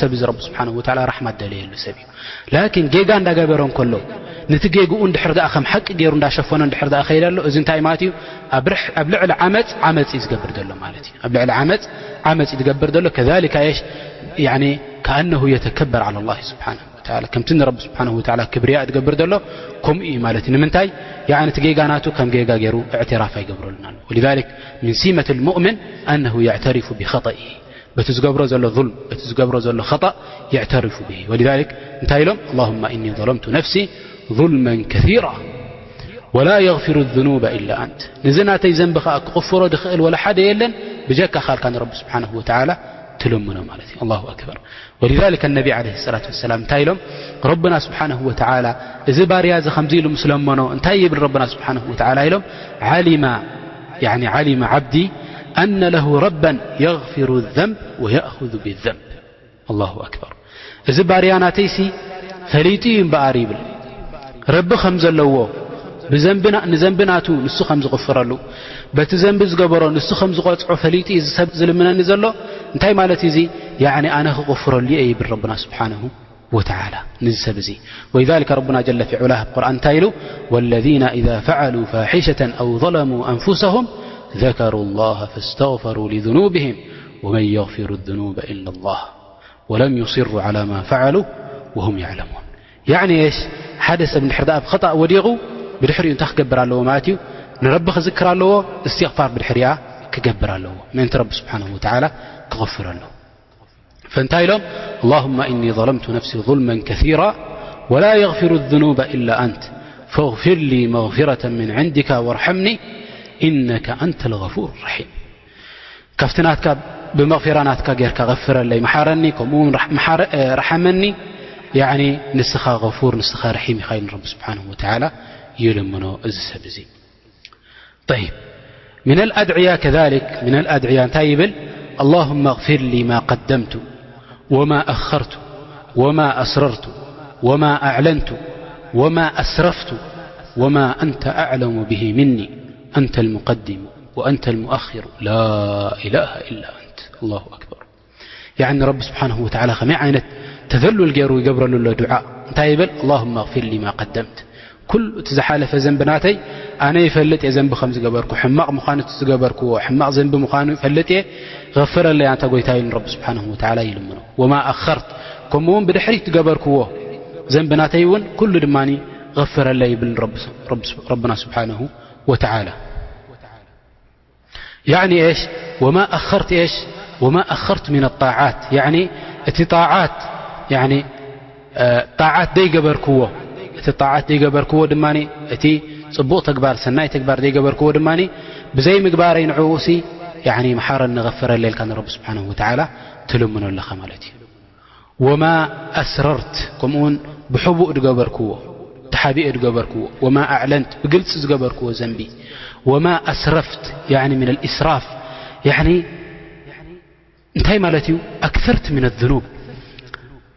ሰብ እዚ ረቢ ስብሓንሁ ወተዓላ ራሕማ ደለየሉ ሰብ እዩ። ላኪን ጌጋ እንዳገበረ እንከሎ፣ ነቲ ጌግኡ እንድሕር ደኣ ከም ሓቂ ገይሩ እንዳሸፈኖ እንድሕር ደኣ ከይደ ኣሎ፣ እዚ እንታይ ማለት እዩ? ኣብ ርሕ-፣ ኣብ ልዕሊ ዓመፅ፣ ዓመፅ እዩ ዝገብር ዘሎ ማለት እዩ። ኣብ ልዕሊ ዓመፅ፣ ዓመፅ እዩ ዝገብር ዘሎ። ከዛሊካ የሽ፣ ያኒ፣ ከኣነሁ የተከበር ዓላ ላህ ስብሓንሁ ወተዓላ። ከምቲ ንረቢ ስብሓንሁ ወተዓላ ክብርያ ዝገብር ዘሎ፣ ከምኡ እዩ ማለት እዩ። ንምንታይ? ያኒ፣ እቲ ጌጋ ናቱ ከም ጌጋ ገይሩ እዕትራፍ ኣይገብረሉን ኣሎ። ወሊዛሊክ፣ ምን ሲመት ልሙእምን ኣነሁ የዕተሪፉ ቢኸጠኢ። በቲ ዝገብሮ ዘሎ ዙልም፣ በቲ ዝገብሮ ዘሎ ኸጣእ የዕተርፉ ብሂ። ወሊዛሊክ እንታይ ኢሎም? ኣላሁመ ኢኒ ዘለምቱ ነፍሲ ዙልመን ከሲራ ወላ የግፊሩ ዙኑበ ኢላ ኣንት። ነዚ ናተይ ዘንቢ ኸኣ ክቕፍሮ ድኽእል ወላ ሓደ የለን፣ ብጀካ ኻልካ ንረቢ ስብሓንሁ ወተዓላ ትልምኖ ማለት እዩ። ኣላሁ ኣክበር። ወሊዛሊክ ነቢ ዓለይሂ ሰላቱ ወሰላም እንታይ ኢሎም? ረብና ስብሓንሁ ወተዓላ እዚ ባርያ እዚ ኸምዚ ኢሉ ምስ ለመኖ እንታይ ይብል ረብና ስብሓንሁ ወተዓላ ኢሎም? ዓሊማ ያኒ ዓሊመ ዓብዲ ኣነ ለሁ ረበን የግፊሩ ዘንብ ወየእኹዙ ቢዘንብ። ኣላሁ ኣክበር። እዚ ባርያ ናተይሲ ፈሊጡ እዩ እምበኣር ይብል። ረቢ ከም ዘለዎ፣ ብዘንቢ ና-፣ ንዘንቢ ናቱ ንሱ ከም ዝቕፍረሉ፣ በቲ ዘንቢ ዝገበሮ ንሱ ከም ዝቐጽዖ ፈሊጡ እዩ እዚ ሰብ ዝልምነኒ ዘሎ። እንታይ ማለት እዩ እዚ? ያዕኒ ኣነ ክቕፍረሉ እየ ይብል ረብና ስብሓንሁ ወተዓላ ንዚ ሰብ እዚ። ወሊዛሊከ ረቡና ጀለ ፊ ዑላ ኣብ ቁርኣን እንታይ ኢሉ? ወለዚነ ኢዛ ፈዓሉ ፋሒሸተን ኣው ዘለሙ ኣንፉሰሁም ዘከሩ ላህ ፈስተግፈሩ ሊዙኑብህም ወመን የግፊሩ ዙኑበ ኢላ ላህ ወለም ዩሲሩ ዓላ ማ ፈዓሉ ወሁም ያዕለሙን። ያዕኒ የሽ፣ ሓደ ሰብ እንድሕር ደኣ ኣብ ኸጣእ ወዲቑ፣ ብድሕሪኡ እንታይ ክገብር ኣለዎ ማለት እዩ? ንረቢ ክዝክር ኣለዎ፣ እስትግፋር ብድሕሪኣ ክገብር ኣለዎ፣ ምእንቲ ረቢ ስብሓንሁ ወተዓላ ክቕፍረሉ። ፈእንታይ ኢሎም? ኣላሁመ ኢኒ ዘለምቱ ነፍሲ ዙልመን ከሲራ ወላ የግፊሩ ዙኑበ ኢላ ኣንት ፈግፊር ሊ መግፊረተን ምን ዕንዲካ ወርሐምኒ ኢነከ ኣንተ ልገፉር ረሒም። ካብቲ ናትካ፣ ብመቕፊራ ናትካ ጌርካ ገፍረለይ፣ መሓረኒ፣ ከምኡ እውን ራሕ-፣ መሓረ-፣ እ፣ ረሓመኒ፣ ያዕኒ ንስኻ ገፉር፣ ንስኻ ረሒም ኢኻ ኢሉ ረቢ ስብሓንሁ ወተዓላ ይልምኖ እዚ ሰብ እዚ። ጠይብ፣ ሚነል ኣድዕያ ከዛሊክ፣ ሚነል ኣድዕያ እንታይ ይብል? ኣላሁመ እግፊር ሊ ማ ቀደምቱ ወማ ኣኸርቱ ወማ ኣስረርቱ ወማ ኣዕለንቱ ወማ ኣስረፍቱ ወማ ኣንተ ኣዕለሙ ብሂ ሚኒ ኣንተ ልሙቀድሙ ወኣንተ ልሙኣኽሩ ላ ኢላሃ ኢላ ኣንት። ኣላሁ ኣክበር። ያዕኒ ረቢ ስብሓንሁ ወተዓላ ከመይ ዓይነት ተዘሉል ገይሩ ይገብረሉ ኣሎ ዱዓ? እንታይ ይብል? ኣላሁመ እግፊር ሊ ማ ቀደምት። ኩሉ እቲ ዝሓለፈ ዘንቢ ናተይ ኣነ ይፈልጥ እየ፣ ዘንቢ ከም ዝገበርኩ፣ ሕማቕ ምዃኑ እቲ ዝገበርክዎ፣ ሕማቕ ዘንቢ ምዃኑ ይፈልጥ እየ፣ ገፍረለይ ኣንታ ጎይታይ ኢሉ ንረቢ ስብሓንሁ ወተዓላ ይልምኖ። ወማ ኣኸርት፣ ከምኡ እውን ብድሕሪት ዝገበርክዎ ዘንቢ ናተይ እውን ኩሉ ድማ ገፍረለይ ይብል ረቢ፣ ረቢ፣ ረብና ስብሓንሁ ወተዓላ። ያዕኒ ኤሽ ወማ ኣኸርት፣ ኤሽ ወማ ኣኸርት ሚን ጣዓት፣ ያዕኒ እቲ ጣዓት፣ ያዕኒ፣ እ፣ ጣዓት ደይገበርክዎ፣ እቲ ጣዓት ደይገበርክዎ ድማ፣ እቲ ጽቡቕ ተግባር፣ ሰናይ ተግባር ደይገበርክዎ ድማ፣ ብዘይ ምግባረይ ንዕኡሲ፣ ያዕኒ፣ መሓረኒ፣ ገፍረለይ ኢልካ ንረቢ ስብሓንሁ ወተዓላ ትልምኖ ኣለኻ ማለት እዩ። ወማ ኣስረርት፣ ከምኡውን ብሕቡእ ዝገበርክዎ፣ ተሓቢኤ ዝገበርክዎ፣ ወማ ኣዕለንት፣ ብግልጺ ዝገበርክዎ ዘንቢ፣ ወማ ኣስረፍት፣ ያዕኒ፣ ሚነል ኢስራፍ፣ ያዕኒ፣ እንታይ ማለት እዩ? ኣክሰርት ሚነ ዙኑብ፣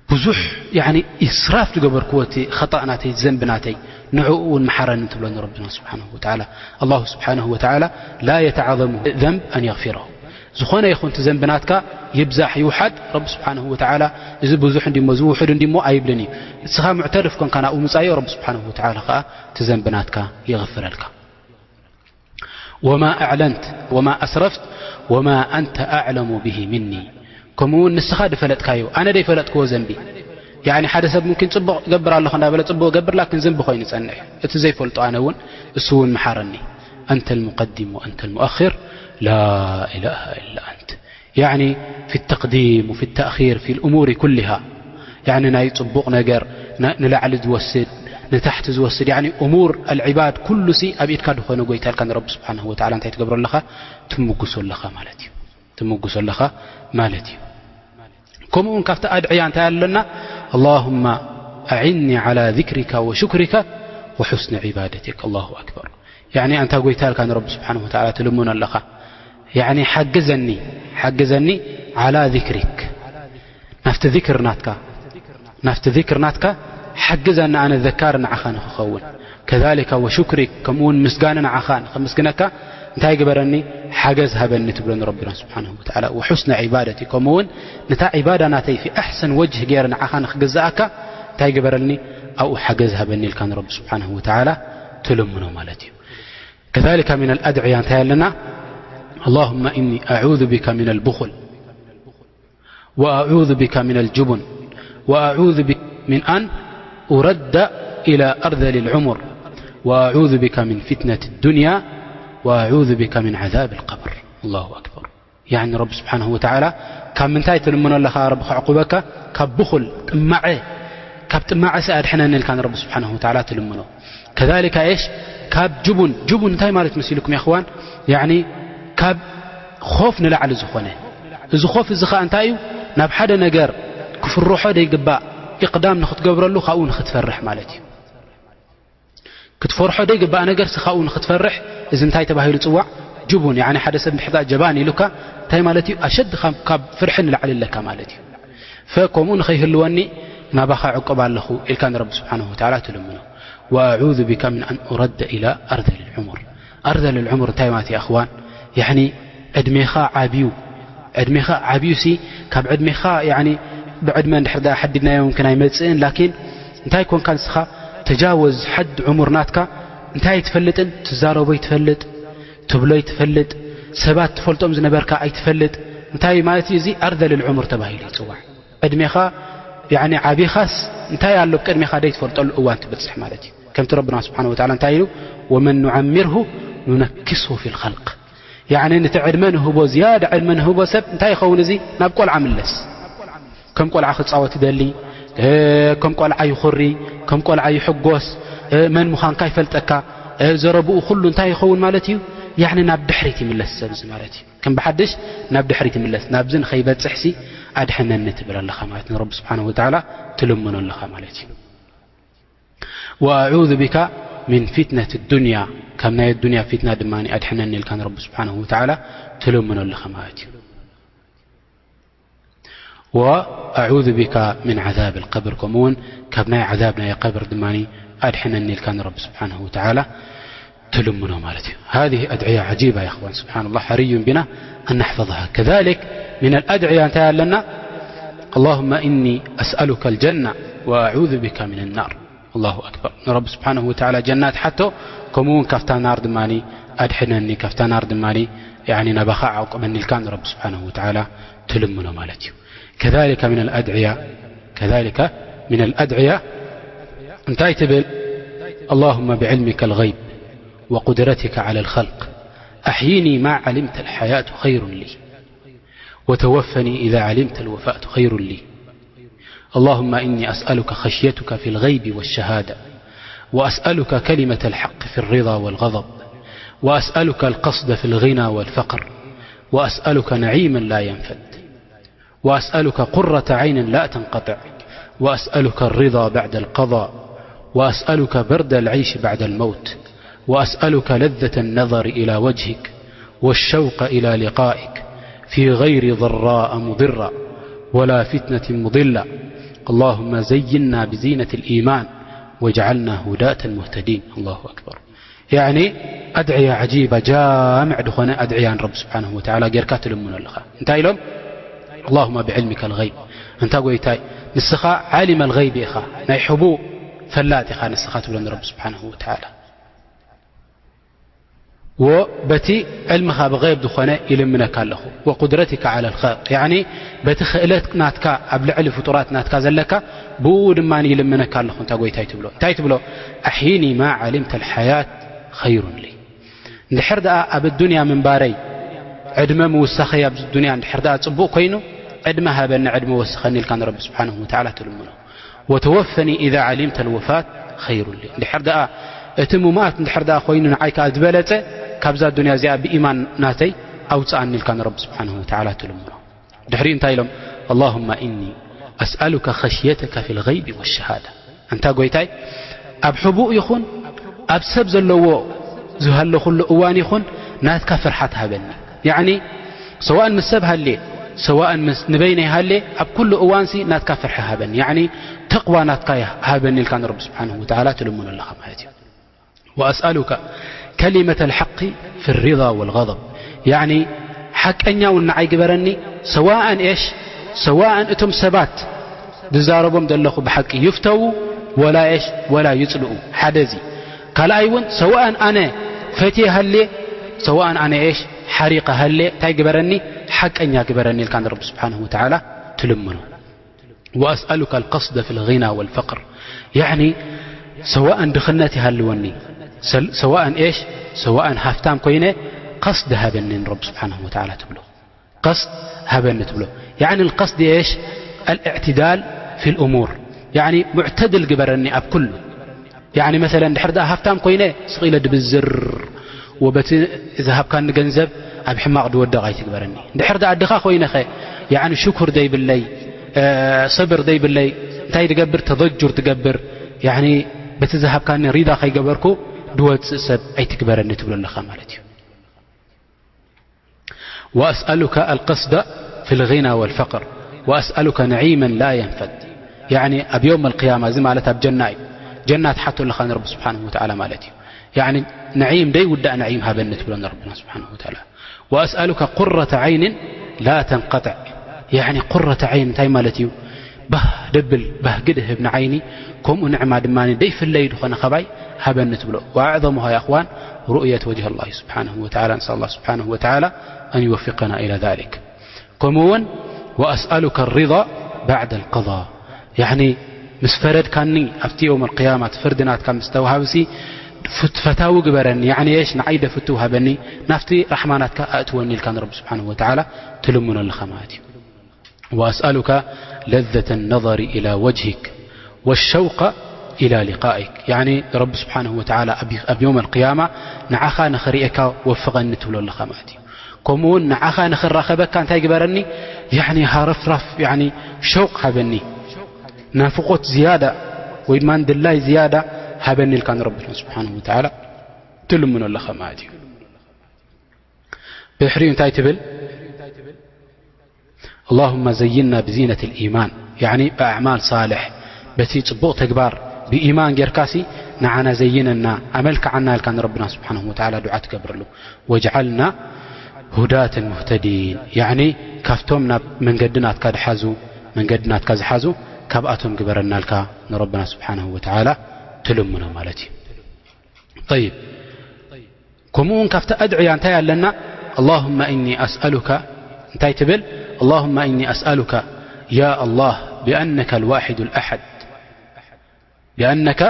ብዙሕ፣ ያዕኒ፣ ኢስራፍ ዝገበርክዎ፣ እቲ ኸጣእ ናተይ፣ ዘንቢ ናተይ፣ ንዕኡ እውን መሓረኒ ትብሎ ንረብና ስብሓንሁ ወተዓላ። ኣላሁ ስብሓንሁ ወተዓላ ላ የተዓዘሙ ዘንብ ኣን የግፊረሁ። ዝኾነ ይኹን እቲ ዘንቢ ናትካ ይብዛሕ ይውሓድ፣ ረቢ ስብሓንሁ ወተዓላ እዚ ብዙሕ እንዲሞ፣ እዚ ውሑድ እንዲሞ ኣይብልን እዩ። እስኻ ሙዕተርፍ ኮንካ ናብኡ ምጻዮ፣ ረቢ ስብሓንሁ ወተዓላ ኸኣ እቲ ዘንቢ ናትካ ይቕፍረልካ። ወማ ኣዕለንት ወማ ኣስረፍት ወማ ኣንተ ኣዕለሙ ብሂ ሚኒ። ከምኡ እውን ንስኻ ዝፈለጥካዮ፣ ኣነ ዘይፈለጥክዎ ዘንቢ። ያዕኒ ሓደ ሰብ ሙምኪን ጽቡቕ እገብር ኣለኹ እንዳበለ ጽቡቕ እገብር፣ ላኪን ዘንቢ ኮይኑ ይጸንሕ። እቲ ዘይፈልጦ ኣነ እውን፣ እሱ እውን መሓረኒ። ኣንተ ልሙቀዲም ወኣንተ ልሙኣኽር፣ ላ ኢላሃ ኢላ ኣንት። ያዕኒ ፊ ተቅዲም ወፊ ተእኺር ፊ ልእሙሪ ኩሊሃ። ያዕኒ ናይ ጽቡቕ ነገር ን-፣ ንላዕሊ ዝወስድ፣ ንታሕቲ ዝወስድ፣ ያዕኒ እሙር ኣልዕባድ ኩሉሲ ኣብ ኢድካ ዝኾነ ጎይታ ኢልካ ንረቢ ስብሓንሁ ወተዓላ እንታይ ትገብሮ ኣለኻ? ትምጉሶ ኣለኻ ማለት እዩ። ትምጉሶ ኣለኻ ማለት እዩ። ከምኡ እውን ካብቲ ኣድዕያ እንታይ ኣለና? ኣላሁመ ኣዒኒ ዓላ ዚክሪካ ወሹክሪካ ወሑስኒ ዒባደቲክ። ኣላሁ ኣክበር። ያዕኒ ኣንታ ጎይታ ኢልካ ንረቢ ስብሓንሁ ወተዓላ ትልምኖ ኣለኻ። ያዕኒ ሓግዘኒ፣ ሓግዘኒ ዓላ ዚክሪክ፣ ናብቲ ዚክር ናትካ፣ ናብቲ ዚክር ናትካ ሓግዘኒ ኣነ ዘካሪ ንዓኻ ንኽኸውን። ከዛሊካ ወሹክሪክ፣ ከምኡ እውን ምስጋና ንዓኻ ንኸመስግነካ እንታይ ግበረኒ? ሓገዝ ሃበኒ ትብሎ ንረብና ስብሓንሁ ወተዓላ። ወሑስነ ዒባደቲ፣ ከምኡ እውን ነታ ዒባዳ ናተይ ፊ ኣሕሰን ወጅህ ገይረ ንዓኻ ንኽግዝኣካ እንታይ ግበረልኒ? ኣብኡ ሓገዝ ሃበኒ ኢልካ ንረቢ ስብሓንሁ ወተዓላ ትልምኖ ማለት እዩ። ከዛሊካ ሚነል ኣድዕያ እንታይ ኣለና? ኣላሁመ ኢኒ ኣዑዙ ቢካ ሚነል ቡኹል ወኣዑዙ ቢካ ሚነል ጁቡን ወኣዑዙ ቢካ ሚን ኣን ኡረደ ኢላ ኣርዘሊል ዑሙር ወኣዑዙ ቢካ ሚን ፊትነቲ ዱንያ ወኣዑዙ ቢካ ሚን ዓዛብል ቀብር። ኣላሁ ኣክበር። ያኒ ረቢ ስብሓንሁ ወተዓላ ካብ ምንታይ ትልምኖ ኣለኻ ረቢ ከዕቁበካ? ካብ ብኹል፣ ጥማዐ፣ ካብ ጥማዐ ሲ ኣድሕነኒ ኢልካ ንረቢ ስብሓንሁ ወተዓላ ትልምኖ። ከዛሊካ ኤሽ ካብ ጅቡን፣ ጅቡን እንታይ ማለት መሲልኩም የኽዋን? ያኒ ካብ ኾፍ ንላዕሊ ዝኾነ። እዚ ኾፍ እዚ ኸኣ እንታይ እዩ? ናብ ሓደ ነገር ክፍርሖ ደይግባእ ኢቕዳም ንኽትገብረሉ ካብኡ ንኽትፈርሕ ማለት እዩ። ክትፈርሖ ደይግባእ ነገር ሲ ካብኡ ንኽትፈርሕ፣ እዚ እንታይ ተባሂሉ ይጽዋዕ? ጅቡን። ያኒ ሓደ ሰብ እንድሕር ደኣ ጀባን ኢሉካ እንታይ ማለት እዩ? ኣሸድ ካብ፣ ካብ ፍርሒ ንላዕሊ ኣለካ ማለት እዩ። ፈ ከምኡ ንኸይህልወኒ ናባኻ ዕቅብ ኣለኹ ኢልካ ንረቢ ስብሓንሁ ወተዓላ ትልምኖ። ወኣዑዙ ቢካ ምን ኣን ኡረደ ኢላ ኣርዘሊል ዑሙር። ኣርዘሊል ዑሙር እንታይ ማለት እዩ ኣኽዋን? ያኒ ዕድሜኻ ዓብዩ፣ ዕድሜኻ ዓብዩሲ ካብ ዕድሜኻ ያኒ ብዕድመ እንድሕር ደኣ ሓዲድናዮ እውን ኣይመጽእን፣ ላኪን እንታይ ኮንካ ንስኻ ተጃወዝ ሓድ ዕሙር ናትካ እንታይ ኣይትፈልጥን፣ ትዛረቦ ይትፈልጥ፣ ትብሎ ይትፈልጥ፣ ሰባት ትፈልጦም ዝነበርካ ኣይትፈልጥ። እንታይ ማለት እዩ እዚ? ኣርዘሊል ዕሙር ተባሂሉ ይጽዋዕ። ዕድሜኻ ያኒ ዓቢኻስ እንታይ ኣሎ ኣብ ቅድሜኻ ደይትፈልጠሉ እዋን ትበጽሕ ማለት እዩ። ከምቲ ረብና ስብሓንሁ ወተዓላ እንታይ ኢሉ? ወመን ኑዓሚርሁ ኑነክስሁ ፊል ኸልቅ። ያኒ ነቲ ዕድመ ንህቦ፣ ዝያዳ ዕድመ ንህቦ ሰብ እንታይ ይኸውን እዚ? ናብ ቆልዓ ምለስ። ከም ቆልዓ ክጻወት ይደሊ፣ እ፣ ከም ቆልዓ ይኹሪ፣ ከም ቆልዓ ይሕጎስ፣ እ፣ መን ምዃንካ ይፈልጠካ፣ እ፣ ዘረብኡ ኩሉ እንታይ ይኸውን ማለት እዩ? ያኒ ናብ ድሕሪት ይምለስ ሰብ እዚ ማለት እዩ። ከም ብሓድሽ ናብ ድሕሪት ይምለስ። ናብዚ ንኸይበጽሕሲ ኣድሕነኒ ትብል ኣለኻ ማለት ንረቢ ስብሓንሁ ወተዓላ ትልምኖ ኣለኻ ማለት እዩ። ወኣዑዙ ቢካ ሚን ፊትነት ዱንያ፣ ካብ ናይ ኣዱንያ ፊትና ድማ ኣድሕነኒ ኢልካ ንረቢ ስብሓንሁ ወተዓላ ትልምኖ ኣለኻ ማለት እዩ። ወኣዑዙ ቢካ ሚን ዓዛብ ልቀብር፣ ከምኡ እውን ካብ ናይ ዓዛብ ናይ ቀብር ድማ ኣድሕነኒ ኢልካ ንረቢ ስብሓንሁ ወተዓላ ትልምኖ ማለት እዩ። هذه أدعية عجيبة يا إخوان، سبحان الله، حري بنا أن نحفظها. كذلك من الأدعية እንታይ ኣለና? اللهم إني أسألك الجنة وأعوذ بك من النار. ኣላሁ ኣክበር። ንረቢ ስብሓንሁ ወተዓላ ጀና ትሓቶ፣ ከምኡ እውን ካብታ ናር ድማ ኣድሕነኒ፣ ካብታ ናር ድማ ያኒ ናባኻ ዓቁበኒ ኢልካ ንረቢ ስብሓንሁ ወተዓላ ትልምኖ ማለት እዩ። ከዛሊከ ሚነል ኣድዕያ፣ ከዛሊከ ሚነል ኣድዕያ እንታይ ትብል? ኣላሁመ ብዕልሚከ ልገይብ ወቁድረቲከ ዓላ ልኸልቅ ኣሕይኒ ማ ዓሊምተ ልሓያቱ ኸይሩን ሊ ወተወፈኒ ኢዛ ዓሊምተ ልወፋቱ ኸይሩን ሊ። اللهم إني أسألك خشيتك في الغيب والشهادة، وأسألك كلمة الحق في الرضا والغضب، وأسألك القصد في الغنى والفقر، وأسألك نعيما لا ينفد، وأسألك قرة عين لا تنقطع، وأسألك الرضا بعد القضاء، وأسألك برد العيش بعد الموت، وأسألك لذة النظر إلى وجهك والشوق إلى لقائك في غير ضراء مضرة ولا فتنة مضلة. اللهم زينا بزينة الإيمان واجعلنا هداة مهتدين. الله أكبر. يعني أدعية عجيبة، جامع ዝኾነ ኣድዕያ ንረቢ ስብሓንሁ ወተዓላ ጌርካ ትልምኖ ኣለኻ። እንታይ ኢሎም? اللهم بعلمك الغيب። እንታ ጎይታይ፣ ንስኻ ዓሊም ኣልገይብ ኢኻ፣ ናይ ሕቡእ ፈላጥ ኢኻ ንስኻ ትብሎ ንረቢ ስብሓንሁ ወተዓላ። ወበቲ ዕልምኻ ብገይብ ዝኾነ ይልምነካ ኣለኹ። ወቁድረቲካ ዓላ ልኸልቅ፣ ያዕኒ በቲ ክእለት ናትካ ኣብ ልዕሊ ፍጡራት ናትካ ዘለካ፣ ብኡ ድማ ይልምነካ ኣለኹ። እንታ ጎይታይ ትብሎ? እንታይ ትብሎ? ኣሕይኒ ማ ዓሊምተ ልሓያት ኸይሩን ሊ። እንድሕር ደኣ ኣብ ኣዱንያ ምንባረይ ዕድመ ምውሳኸይ ኣብዚ ዱንያ እንድሕር ደኣ ጽቡቕ ኮይኑ፣ ዕድመ ሃበኒ፣ ዕድመ ወስኸኒ ኢልካ ንረቢ ስብሓንሁ ወተዓላ ትልምኖ። ወተወፈኒ ኢዛ ዓሊምተ ልወፋት ኸይሩን ሊ። እንድሕር ደኣ እቲ ሙማት እንድሕር ደኣ ኮይኑ ንዓይ ከኣ ዝበለጸ ካብዛ ዱንያ እዚኣ ብኢማን ናተይ ኣውጽኣኒ ኢልካ ንረቢ ስብሓንሁ ወተዓላ ትልምኖ። ድሕሪኡ እንታይ ኢሎም? ኣላሁመ ኢኒ ኣስኣሉከ ኸሽየተከ ፊ ልገይቢ ወሸሃዳ። ኣንታ ጎይታይ፣ ኣብ ሕቡእ ይኹን ኣብ ሰብ ዘለዎ ዝሃለኹሉ እዋን ይኹን ናትካ ፍርሓት ሃበኒ። ያዕኒ ሰዋእን ምስ ሰብ ሃልየ፣ ሰዋእን ምስ ንበይነይ ሃልየ፣ ኣብ ኩሉ እዋንሲ ናትካ ፍርሒ ሃበኒ። ያዕኒ ተቕዋ ናትካ ሃበኒ ኢልካ ንረቢ ስብሓንሁ ወተዓላ ትልምኖ ኣለኻ ማለት እዩ። ወኣስኣሉከ ከሊመተ ልሓቂ ፊ ሪዳ ወልገضብ። ያዕኒ ሓቀኛ እውን ንዓይ ግበረኒ። ሰዋእን ኤሽ ሰዋእን እቶም ሰባት ዝዛረቦም ዘለኹ ብሓቂ ይፍተዉ ወላ ኤሽ ወላ ይጽልኡ፣ ሓደ እዚ። ካልኣይ እውን ሰዋእን ኣነ ፈትየ ሃልየ ሰዋእን ኣነ ኤሽ ሓሪቐ ሃልየ እንታይ ግበረኒ? ሓቀኛ ግበረኒ ኢልካ ንረቢ ስብሓንሁ ወተዓላ ትልምኖ። وأسألك القصد في الغنى والفقر. ያዕኒ ሰዋእን ድኽነት ይሃልወኒ፣ ሰል-፣ ሰዋእን ኤሽ ሰዋእን ሃፍታም ኮይነ ቀስድ ሃበኒ ንረቢ ስብሓንሁ ወተዓላ ትብሎ። ቀስድ ሃበኒ ትብሎ። ያዕኒ القصد ኤሽ الاعتدال في الأمور. ያዕኒ ሙዕተድል ግበረኒ ኣብ ኩሉ። ያዕኒ መሰለን ድሕር ደኣ ሃፍታም ኮይነ ስቕ ኢለ ድብዝር ወበቲ ዝሃብካኒ ገንዘብ ኣብ ሕማቕ ድወድቕ ኣይትግበረኒ። ድሕር ደኣ ድኻ ኮይነኸ ያዕኒ ሽኩር ዘይብለይ፣ እ፣ ሰብር ዘይብለይ እንታይ ድገብር? ተዘጁር ትገብር። ያዕኒ በቲ ዝሃብካኒ ሪዳ ከይገበርኩ ድወጽእ ሰብ ኣይትግበረኒ ትብሎ ኣለኻ ማለት እዩ። وأسألك القصد في الغنى والفقر وأسألك نعيما لا ينفد. ያዕኒ ኣብ የውም ኣልቅያማ፣ እዚ ማለት ኣብ ጀና እዩ። ጀና ትሓቶ ኣለኻ ንረቢ ስብሓንሁ ወተዓላ ማለት እዩ። ያዕኒ ነዒም ደይውዳእ ነዒም ሃበኒ ትብሎ ንረብና ስብሓንሁ ወተዓላ። وأسألك قرة عين لا تنقطع. ያዕኒ ቁረተ ዓይን እንታይ ማለት እዩ? ባህ ደብል፣ ባህጊ ድህብ ንዓይኒ፣ ከምኡ ንዕማ ድማ ደይፍለይ ዝኾነ ኸባይ ሃበኒ ትብሎ። وأعظمها يا أخوان رؤية وجه الله سبحانه وتعالى. نسأل الله سبحانه وتعالى أن يوفقنا إلى ذلك. ከምኡ እውን وأسألك الرضا بعد القضاء. ያዕኒ ምስ ፈረድካኒ ኣብቲ የውም ኣልቅያማ እቲ ፍርዲ ናትካ ምስ ተውሃብሲ ፍት-፣ ፈታዊ ግበረኒ። ያዕኒ የሽ ንዓይ ደፍትው ሃበኒ፣ ናብቲ ራሕማ ናትካ ኣእትወኒ ኢልካ ንረቢ ስብሓንሁ ወተዓላ ትልምኖ ኣለኻ ማለት እዩ። وأسألك لذة النظر إلى وجهك والشوق إلى لقائك. ያዕኒ ረቢ ስብሓንሁ ወተዓላ ኣብ፣ ኣብ የውም ኣልቅያማ ንዓኻ ንኽርእየካ ወፍቐኒ ትብሎ ኣለኻ ማለት እዩ። ከምኡ እውን ንዓኻ ንኽራኸበካ እንታይ ግበረኒ? ያዕኒ ሃረፍራፍ፣ ያዕኒ ሸውቕ ሃበኒ። ናፍቖት ዝያዳ ወይ ድማ ድላይ ዝያዳ ሃበኒ ኢልካ ንረብና ስብሓንሁ ወተዓላ ትልምኖ ኣለኻ ማለት እዩ። ብድሕሪኡ እንታይ ትብል? اللهم زينا بزينة الإيمان، ያዕኒ ብኣዕማል ሳልሕ፣ በቲ ጽቡቕ ተግባር ብኢማን ጌርካሲ ንዓና ዘይነና፣ ኣመልክዓና ኢልካ ንረብና ስብሓንሁ ወተዓላ ዱዓ ትገብረሉ። واجعلنا هداة مهتدين، ያዕኒ ካብቶም ናብ መንገዲ ናትካ ድሓዙ፣ መንገዲ ናትካ ዝሓዙ ካብኣቶም ግበረና ኢልካ ንረብና ስብሓንሁ ወተዓላ ትልምኖ ማለት እዩ። طيب، ከምኡ እውን ካብቲ ኣድዕያ እንታይ ኣለና? اللهم إني أسألك، እንታይ ትብል? اللهم إني أسألك يا الله بأنك الواحد الأحد، بأنك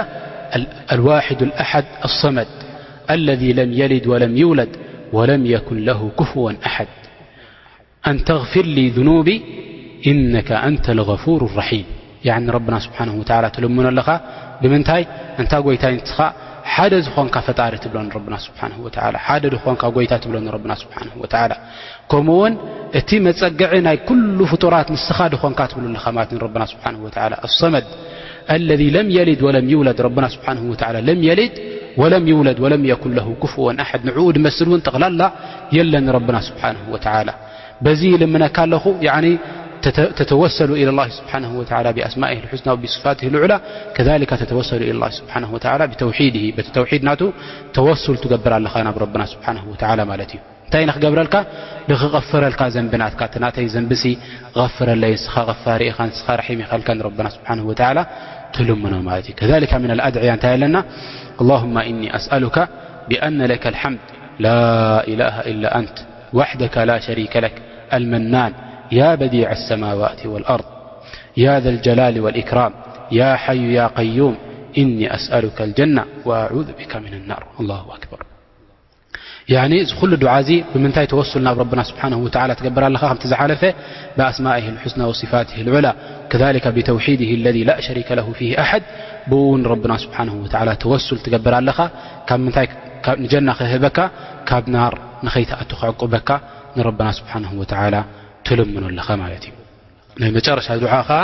ال-، الواحد الأحد الصمد الذي لم يلد ولم يولد ولم يكن له كفوا أحد. أن تغفر لي ذنوبي إنك أنت الغفور الرحيم. ያዕኒ ንረብና ስብሓንሁ ወተዓላ ትልምኖ ኣለኻ። ብምንታይ? እንታ ጎይታይ ንስኻ ሓደ ዝኾንካ ፈጣሪ ትብሎ ንረብና ስብሓንሁ ወተዓላ፣ ሓደ ዝኾንካ ጎይታ ትብሎ ንረብና ስብሓንሁ ወተዓላ። ከምኡ እውን እቲ መጸግዒ ናይ ኩሉ ፍጡራት ንስኻ ድኾንካ ትብሉ ኣለኻ ማለት ንረብና ስብሓንሁ ወተዓላ። الصمد الذي لم يلد ولم يولد፣ ረብና ስብሓንሁ ወተዓላ لم يلد ولم يولد ولم يكن له كفوا أحد፣ ንዕኡ ድመስል እውን ጠቕላላ የለን ረብና ስብሓንሁ ወተዓላ። በዚ ይልምነካ ኣለኹ፣ ያዕኒ ተተ-፣ ተተወሰሉ إلى الله سبحانه وتعالى بأسمائه الحسنى وبصفاته العلى، كذلك تتوسل إلى الله سبحانه وتعالى بتوحيده، በቲ ተውሒድ ናቱ ተወሱል ትገብር ኣለኻ ናብ ረብና ስብሓንሁ ወተዓላ ማለት እዩ። እንታይ ንኽገብረልካ? ንኽቐፍረልካ ዘንቢ ናትካ። እቲ ናተይ ዘንብሲ ቐፍረለይ፣ ንስኻ ቐፋሪ ኢኻ፣ ንስኻ ረሒም ኢኻ ኢልካ ንረብና ስብሓንሁ ወተዓላ ትልምኖ ማለት እዩ። كذلك من الأدعية እንታይ ኣለና? اللهم إني أسألك بأن لك الحمد لا إله إلا أنت وحدك لا شريك لك المنان يا بديع السماوات والأرض يا ذا الجلال والإكرام يا حي يا قيوم إني أسألك الجنة وأعوذ بك من النار. الله أكبر. ያዕኒ እዚ ኩሉ ዱዓ እዚ ብምንታይ ተወሱል ናብ ረብና ስብሓንሁ ወተዓላ ትገብር ኣለኻ? ከምቲ ዝሓለፈ بأسمائه الحسنى وصفاته العلى، كذلك بتوحيده الذي لا شريك له فيه أحد، ብኡ እውን ረብና ስብሓንሁ ወተዓላ ተወሱል ትገብር ኣለኻ። ካብ ምንታይ? ካብ ንጀና ክህበካ፣ ካብ ናር ንኸይትኣቱ ክዕቁበካ ንረብና ስብሓንሁ ወተዓላ ትልምኖ ኣለኻ ማለት እዩ። ናይ መጨረሻ ዱዓ ኸዓ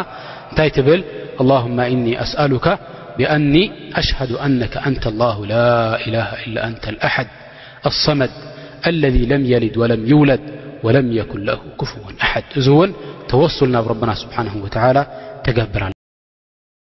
እንታይ ትብል? اللهم إني أسألك بأني أشهد أنك أنت الله لا إله إلا أنت الأحد الصمد الذي لم يلد ولم يولد ولم يكن له كفوا أحد። እዚ እውን ተወሱል ናብ ረብና ስብሓንሁ ወተዓላ ተገብር